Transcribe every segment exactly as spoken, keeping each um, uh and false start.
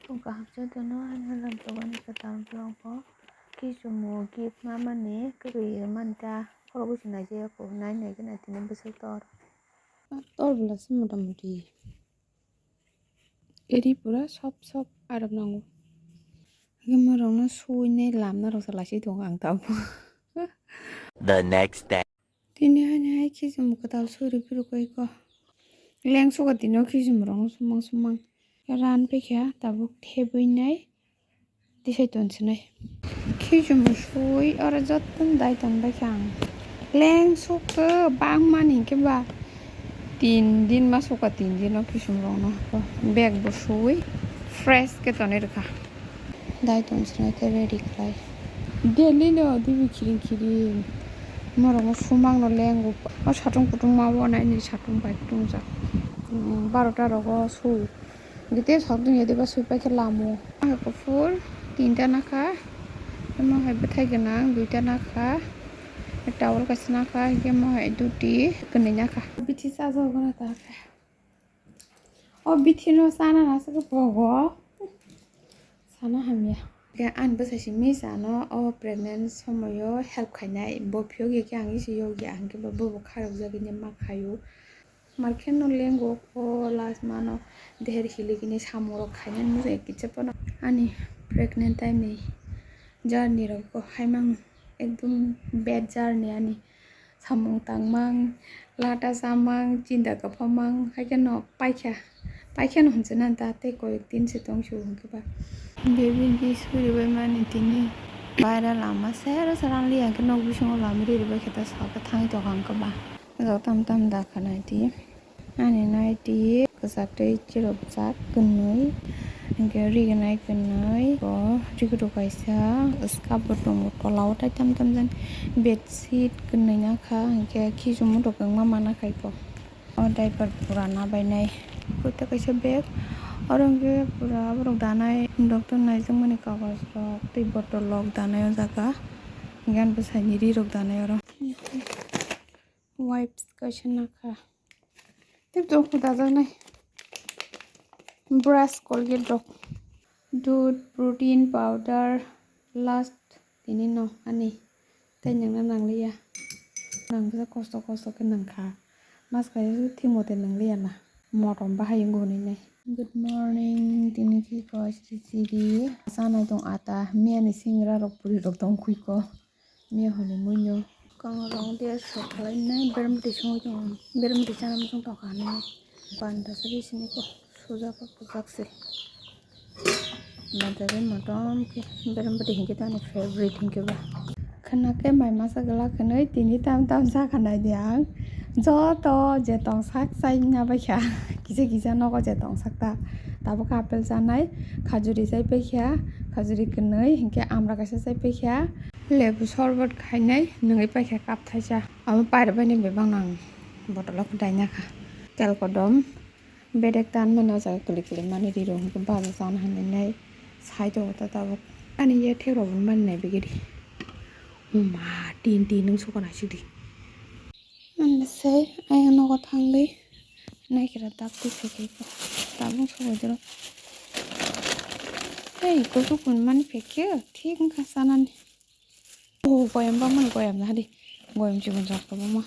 Tongka hapjai tono, haino lamtokani kwtal vlog bo. Kichumo gift mamani kwrwi manta khorok bwswi naijak o, nai nai gana tini bwswk tor. Tor bwla se mota moti. Eri pura sop sop arab nango. Hwnkhe morokno suinai lamna rok salai si tongo ang tabuk. The next day. Tini hani hai kichumo kwtal suri phuru koi ko. Leng suka tino kichumo rok sumang sumang. Ran pekha tabuk thebwi nai tisai ton sinai. Kichumo sui oro jottoni dai ton bai kha ang. Leng suk bangmani hinkhe ba tin din ma suka tin dino kichumo rokno bag bo sui fresh khe tonwi rwkha. Dai ton sinai khe ready khlai. Daily no dibi khiring khiring. Morokno sumang no lengo. O satung kutung ma bo naini satung bai kutung jak. Barota rogo su. Gete sok dun yadi ba sui paikhe lamo. Ang kuphur tinta nakha. Omo hai bwthai gwnang duita nakha. Towel kaisa nakha. Hinkhe omo hai duti kwnwi nakha. Bithi chajagwna ta khe. O bithino chana nasa khe bogo. Sana hamya. Khe ani bwsai simi sano o pregnant somoyo help khainai. Bo phiyok ya khe ang isi yok ya, ang khe bo bo kharok jagini ma khaio. Mar khe no lengo o last mano deher hilikini samung rok khainani mujung ya kicha pono. Ani pregnant time ni journey rok bo hai mang ekdom bad journey ani. Samung tangmang, lata chamang, chinta kwphamang, haikhe no paikha, paikha no hwnchana da tei koyek din se tong sio hwnkhe ba. Baby di suri bai mani tini baira lama sero sero ang liya hwnkhe nok bisingo lama riri bai khe ta saka thangwi tongkha hwnkhe ba. Jok tam tam da khanai di. Ani naiti kwchak tei chirokjak kwnwi, hinkhe rignai kwnwi, bo rigrok kaisa scarf bo tongo, tola o tai tam tam jani bedsheet kwnwi nakha, hinkhe khiching muitok kwbangma mana khai bo. O diaper purana bainai, kota kaisa bag, oro hinkhe pura borok danai doctor naijakmani kagoj rok tei bottle rok danai o jaga, hinkhe ani bwsaini ri rok danai oro. Wipes kaisa nakha. Tei tok dajaknai. Brush, Colgate rok. Dudh, protein powder, last tini no ani. Tei nangna nangliya. Nang kisa kosto kosto khe nangkha. Mas kaisu thik mote nangliya na. Motom bahai wngwi nai. Good morning. Tini khe ko siri siri. Chanai tong ata. Miyani singra rok puri rok tong khuiko. Miya hwnwi muino. Kwkang rong de sok khlainai, berem bwtwi songwi tongo. Berem bwtwi chana muchung tongkha hinwi. Panda se bisini ko suja kok bwjak se. Banda de motom khe berem bwtwi hinkhe to ani favorite hinkhe ba. Khwna khe mai masa glak hinwi tini tam tam sakha nai di ang. Joto je tongsak chai wngya bai kha. Kisa kisa nogo je tongsak ta. Tabuk apple chanai, khajuri chai pai kha, khajuri kwnwi hinkhe amra kaisa chai pai kha. Lebu sorbot khainai nungwi paikha cup thaisa. Amo pairwbaini bebak nang bottle o khe daina kha. Tel kodom bedek tan mano o jaga kwlwi kwlwi mani rirok hwnkhe baja chana hinwi nai side o ta tabuk. Ani yathek rok bo mani nai begedi. Huma tin tin nung sokona sidi. Ani se ayang nogo thangwi naikhe dak twi phaikha tabuk sogwi doro. Hei kusu kun mani phaikhe thik wngkha chanani. Oh, goyam bangmani goyam na hadi. Goyam chikon jak kwbangma.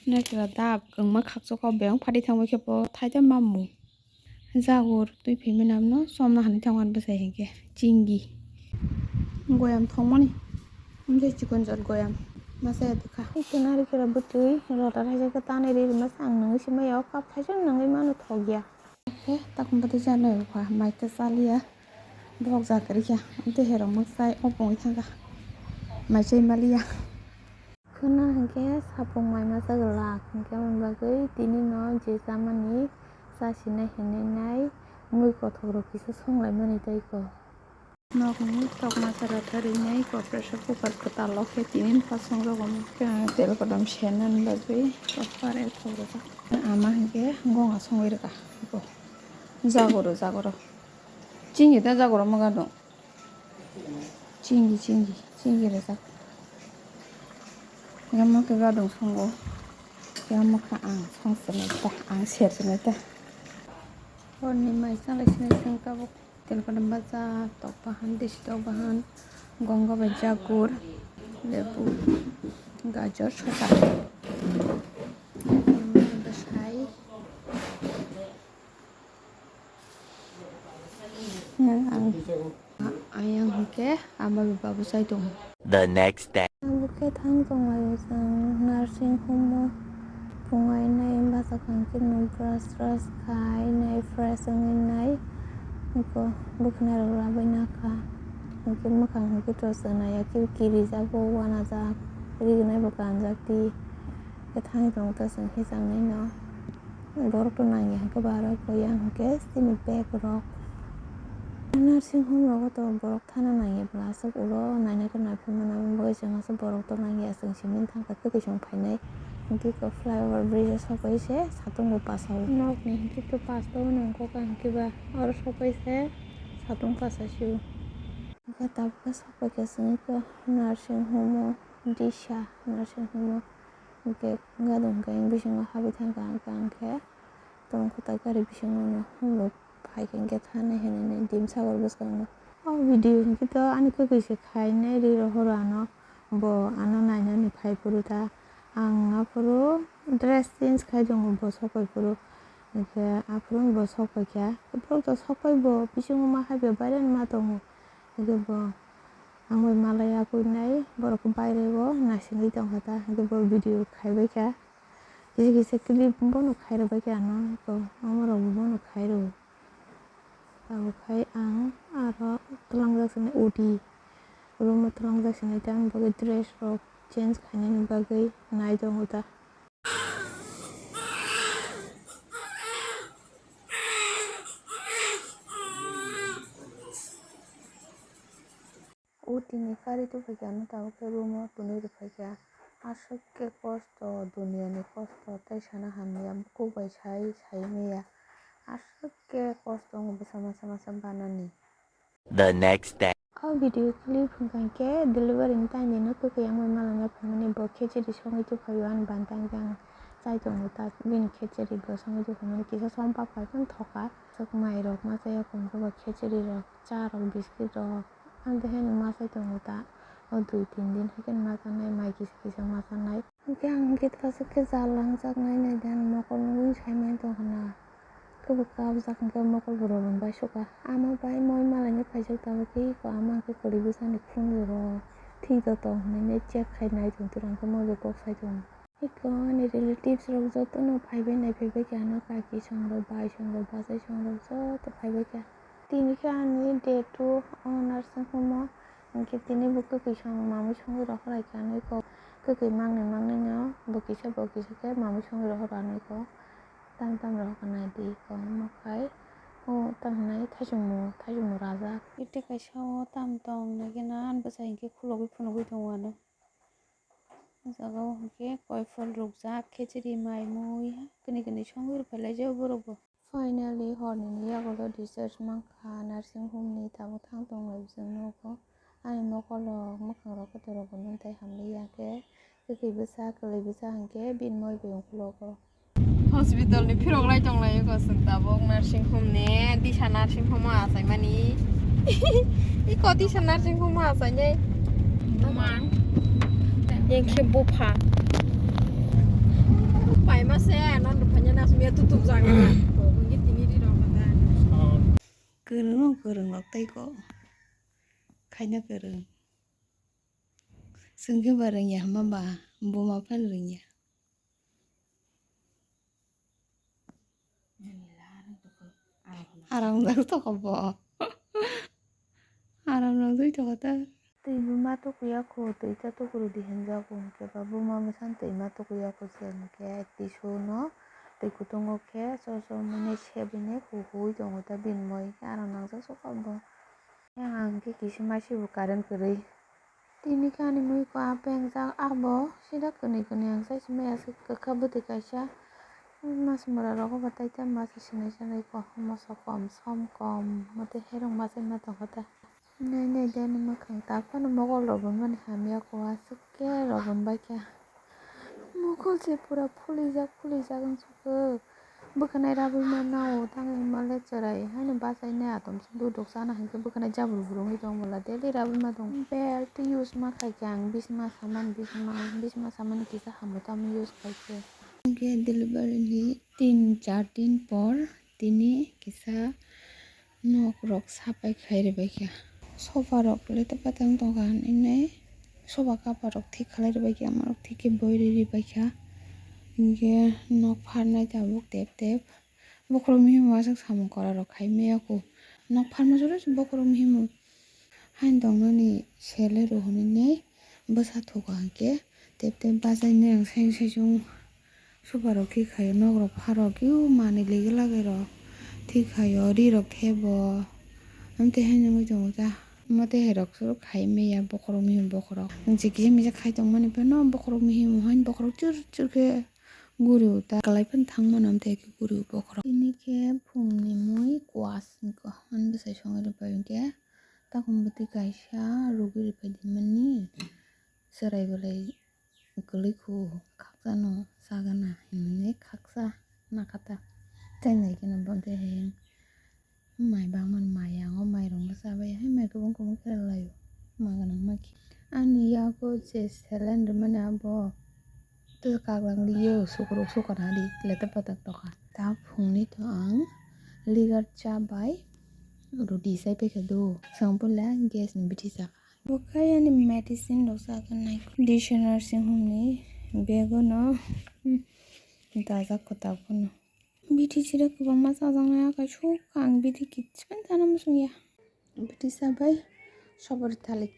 Naikhe dap kwngma khakchok o beng phatwi thangbai khe bo thaida mamu. Jagur twi phimani amno somna hani thangmani bwsai hinkhe chingi. Goyam thongmani. Amtwi chikon jak goyam. Masa ya dukha. Ito narikera bwtwi rota thaisa khe tanwi ri rwma sa ang nungwi simaya o cup thaisa nungwi mano thokya. Khe takhum bwtwi janai ukha mai khe chaliya. Bok jak rikha. Amtwi herok mwksai opongwi thangkha. Mai chai maliya. Khwna hinkhe sapung mai masa glak hinkhe aboni bagwi tini no je chamani chasinai hinwi nai mui kothok rok kisa songlaimani tei ko. Nokni tok masa rok khe rinai ko pressure cooker kwtal o khe tini pha songjago tel kodom senani bagwi cooker e thok rijak. Ama hinkhe gonga songwi rwkha. Jagoro jagoro chini ta jagoro mwga dong. Chingi, chingi, chingi rijak. Yamo khe gadong songo. Yamo khe ang song sinai ta, ang ser sinai ta. Horni mai chalai sinai chwng tabuk. Telkota bacha, tok bahan, desi tok bahan, gonga bai jagur, lebu, gajor, sota. Sai. Ang, ayang hwnkhe ama babu sai tongo. The next day. Ang bukhe thang tonglaio chwng nursing home o phungai nai bachakha hwnkhe nwng brush trush khai nai fresh wngwi nai bwkha bwkhwnai rok labwi nakha hwnkhe mwkhang hwnkhe toso naiya khe kirijak bo uanajak rignai bo kanjak di khe thangwi tongo ta chwng hichangnaino. Borok to nangya hwnkhe ba aro koya hwnkhe chini bag rok. Nursing home rogo to borok thana nangya bwla aswk ulo naina khe naiphaimano aboni bagwi chwng aswk borok to nangya chwng simi thangkha tei khe chwng phainai. Hwnkhe kok flyover bridge o sokbai se satung bo pasao. Nokni hwnkhe to pasao nangkok ang khe ba oro sokbai se satung pasasio. Hwnkhe tabukhe sokbai khe chwng khe nursing home o Disha nursing home o. Hwnkhe gadang hwnkhe ang bisingo habwi thangkha, hwnkhe ang khe tongkha ta gari bisingo no, hwnwi phaikha hwnkhe thani hinwi dim sagor bwskango. O video hwnkhe to ani kwtwi se khainai ri rohoro ano, bo ano nainani phai phuru ta. Ang aphuru dress change khai tongo, bo sok phai phuru, hwnkhe aphuru bo sok phaikha, borok to sok phai bo bisingo ma hai bai bairani ma tongo, hwnkhe bo ang bai malai aphuru nai borok bairego naisingwi tongkha ta, hwnkhe bo video khaibaikha. Kisa kisa clip bono khairwbaikha ano, eko omo rokbo bono khairwo. Abo khai ang aro twlangjak sini udi, room o twlangjak sini tei ani bagwi dress rok change khainani bagwi nai tongo ta. O tini kari tubui kha, ano tabuk khe room o twnwi rwphai kha. Aswk khe kosto, duniya ni kosto tei sana hamya, bukhuk bai sai, sai maya. Aswk khe kosto wngwi bwsa masa masa banani. The next day. O video clip hwnkha khe delivery ni time ni no kwkwi wngwi malanya phaimani, bo khichiri songwi tubuphaio ani bantang jang chai tongo ta, bini khichiri bo songwi tubuphaimani kisa som paphar khe thoka. Aswk mai rok ma chaya kung khe bo khichiri rok. Cha rok, biscuit rok, ang tei haino ma chai tongo ta. O dui tin din hai khe ma chanai, mai kisa kisa ma chanai. Hwnkhe ang hwnkhe aswk khe jal langjaknai, nai di ani mokol nugwi sai man tongkha na. Khe bo kabjak hwnkhe mokol bo rwbani bai sukha. Ama bai moi malaino phaijak tabuk khe eko ama hwnkhe kwrwi bwsani phunuk rok thik do tong hinwi check khai nai tong twi rw ang khe moi bai kok sai tongo. Eko ani relatives rok jotono phaibai naiphaibai kha ano, kaki song rok, bai song rok, bachai song rok joto phaibai kha. Tini khe ani day two o nursing home o, hwnkhe tini bo kwkwi song mamwi songwi rohor lai kha ano eko, kwkwi mangnwi mangnwi no bo kisa bo kisa khe mamwi songwi rohor ano eko, tam tam rohor nai di eko, omo khai o tam hinai thaichungmo, thaichungmo rajak. Ite kaisa o tam tong nai khe na ani bwsai hwnkhe khulogwi phunugwi tongo ano. O jaga o hwnkhe koi phol rwkjak, khichiri, mai mui, kwnwi kwnwi songwi rwphai laijak borok bo. Finally, hor nini yagulo discharge mankha nursing home ni, tabuk thang tong lai bwswk nugo. Ani mokol rok, mwkhang rok, kotor rok bo nung tai hamliya khe, kwkwi bwsa, kwlwi bwsa hwnkhe bini moi bai ungkulugo. Hospital ni phirok lai tong lai eko chwng tabuk nursing home ni, Disha nursing home o achaimani. Iko Disha nursing home o achainai. Buma. Yang khe bupha. Pai ma se, non rupanya na sumia tutup jaga. Ko ngi tini ri rok ta. Kwrwng no kwrwng rok tei ko. Khaina kwrwng. Chwng khe ba rwngya hwnba ba, buma phano rwngya. Aram jak toko bo. Aram jak twi toko ta. Twi bo ma tukuya kho, twi cha tuku rw di hinjago hwnkhe ba buma bwsano twi ma tukuya kho se hwnkhe tissue no twi kutungo khe so so mane sebine huhui tongo ta bini moi khe aram nangjak sokha bo. Yang ang khe kisa masi bo current kwrwi. Tini khe ani mui ko a pengjak abo sida kwnwi kwnwi ang sai se maya se kwkha bwtwi kaisa mas mura rogo bo tai ta masa sinai sanai ko moso kom som kom mote herong masa ma tongkha ta. Nai nai de ani mwkhang ta phano mokol rok bo mani hamya ko aswk khe rw bai kha. Mokol se pura phulijak phulijak wng suk. Bwkhanai rabwi ma nao tangwi male chwrai haino bachainai atom se duduk chana hinkhe bwkhanai jabru bwrwngwi tong mala daily rabwi ma tong. Belt use ma khaikhe ang bisma saman bisma bisma saman kisa hamwi tamo use khaikhe. Hinkhe delivery ni tin char din por tini kisa nok rok sapai khai ribaikha. Sofa rok le tei patang tongkha hinwi sofa cover rok thik khlai ribaikha, ama rok thik khe boi ri ribaikha. Hinkhe nok pharnai tabuk tep tep. Bokhorok mihimo aswk samung kwrwirok khai maya kho. Nok pharma jora se bokhorok mihimo haino tongnani sele rw hwnwi bwsa thugo hinkhe tep tep bachainai ang seng seng song sofa rok thik khaio, nok rok pharok khe o manwi ligi lagi rok thik khaio, ri rok thebo. Amtwi haino wngwi tongo ta. Omo tei hai rok se khai maya bokhorok mihim bokhorok. Ang je kisa misa khai tongmani phano bokhorok mihim haino bokhorok chur chur khe guri o ta. Kwlai phano thang mano amtwi khe guri o bokhorok. Tini khe phungni mui kuas hinwi ko. Ani bwsai songwi rwbai hinkhe takhumbwtwi kaisa rwgwi rwbai di mani. Chwrai belai kwlwi kho, khakchano sagana hinwi khaksa nakha ta. Chainai kheno bo tei hai mai bangmani mai yango mairokno chabai hai mai kubun kubun khe laio ma gwnang ma khe. Ani yago je salad rwmani abo tei kaglang liyo sukruk sukana di letek petek tokha. Ta phungni to ang ligar cha bai roti sai paikha do. Chwng puila gas ni bithi chakha. Bo khe ani medicine rok chakha nai. Dictionary sing hwnwi bag o no, hmm, dajak kwtal phano. Bithi chira kwbangma chajaknai, akai sok ang bithi kiching chana muchung ya. Bithi chabai sobori thalik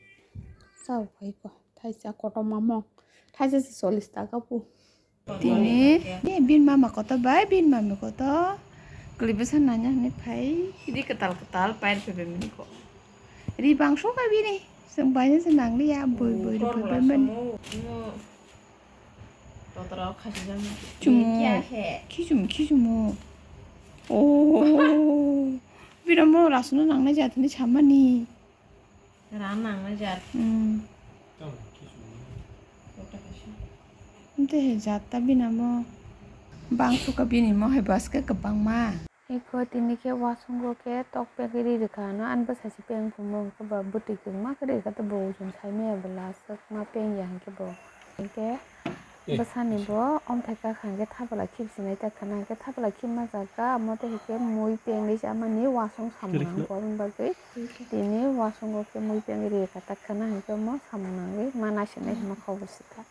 chao phai ko. Thaisa kotorma mok. Thaisa se chollish taka pu. Tini, eh, bini mama kotor bai, bini mami kotor. Kwlwi bwsa nanya hwnwi phai. Ri kwtal kwtal pair phaibai mini ko. Ri bangso ka bini. Chwng bai se nangliya, bui bui ri phaibai mani. Chumu. Khichumu, khichumu. Oh. Bini mo rasuna nangnai jatini chamani. Ran nangnai jat. Hmm. Tamo khichumu. Ante he jat ta bini mo. Bang suka bini mo hai baske kwbangma. Eko tini khe wasongo khe tok pegwi ri rwkha ano, ani bwsai se peng phumo hwnkhe ba bwtwi kwbangma khe ri rwkha tei bo ujum sai maya bo last o ma peng ya hwnkhe bo. Hwnkhe bwsani bo omthai kakha hwnkhe thabla khibsinai ta khwna hwnkhe thabla khibma jaga omo tei hwnkhe mui pengwi chamani wasong samung nang korokni bagwi tini wasongo khe mui pengwi ri rwkha ta khwna hwnkhe omo samung nangwi ma naisinai hwnma kha obo sitha.